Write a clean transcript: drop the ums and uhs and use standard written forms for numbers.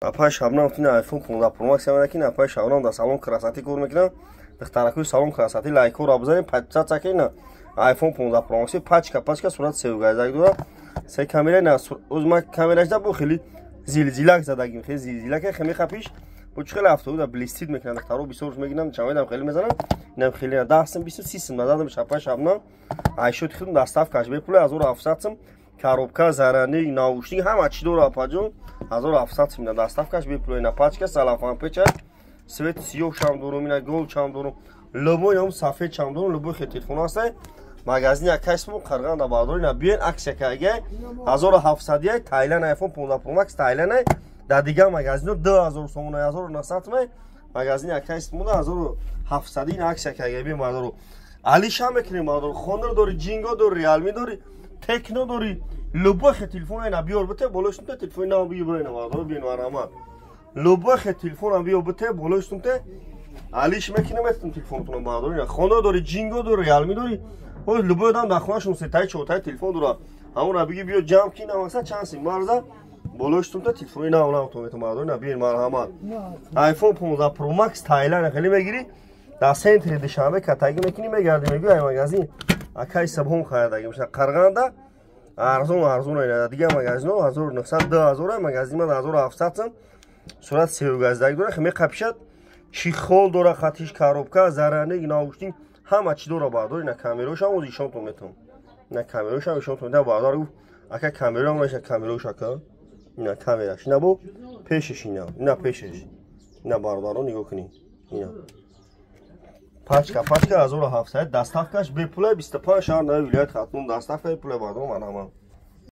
Апай Шабнам тини iPhone 15 Pro Max мекунад. Апай Шабнам дар салон красоты кор мекунад. Духтаракои салон красоты, лайкҳоро бизанед, подписаться кунед. iPhone 15 Pro Max пачка пачка, сурат севгазак дорад, се камера. На ӯз камерашда бо хеле зилзилак задагим, хеле зилзилак, хеле хапиш бо чӣ хеле автода блестит мекунад. Духтаро бисёр мегирам, чамедам хеле мезанам. Инам хеле 10 сум, 20, 30 сум назадам. Апай Шабнам айшот худам, доставкаш бепула, 1700 сум. Коробка, заряник, наушник, ҳама чӣ дора, апаҷон, 1700 сум, доставкаш бепула. Ина пачка салафан печа, цвет сиёҳ шам дорум, ина гол чам дорум, любой ҳам сафед чам дорум. Любой хел телефон ҳастай, магазин якайсмо Қарғанда, бардор. Ина биён, акция кайгай, 1700 Тайланд, iPhone 15 Pro Max Тайланд. Дар дигар магазино 2000 сомона, 1900 сомона. Магазин якайсмо 1700, ин акция кайгай. Биён, бардору, алиша мекунем, бардору. Хонор дори, Ҷинго дори, Реалми дори, Текно дори, любой хе телефон ина биёр бите, болош тунте телефони нав биги бирена. Бардору, биён, марҳамат, любой хе телефон биё бите, болош тунте алиш мекунем, этум телефонтон, бардору. Ина Хонор дори, Ҷинго дори, Реалми дори. Ҳоз любой одам дар хонашон сетаи, чортай телефон дора. Ҳамонро биги, биё, ҷамъ ки намаса чанд сим марза, болош тунта телефони нав нав то метум. Бардору, ина биён, марҳамат, iPhone 15 Pro Max Тайланд хеле мегирӣ, дар центри Душанбе катагӣ мекунӣ, мегардӣ, мегӯӣ, ай магазин акай Сабҳон харидаги меша. Қарғанда арзон арзон. Ина дигар магазино 1900, 2000, магазин ман 1700 сум. Сурат севгаздаги дора, меқапишад, чехол дора, хатиш, коробка, заряник, наушник, ҳама чӣ дора, бардор. Ина камерошам оз ишонтон метавон, ина камерошам ишонтон метавон. Бардор гуфт: «Ака, камерам меша». Камерош, ака, ина камераш, ина бо пешеш, ина, ина пешеш, ина, бародаро, нигоҳ кунӣ. Ина пачка пачка 1700, доставкаш бепула, 25 шаҳр нави вилоят Хатлон доставка бепула. Бардор, марҳамат.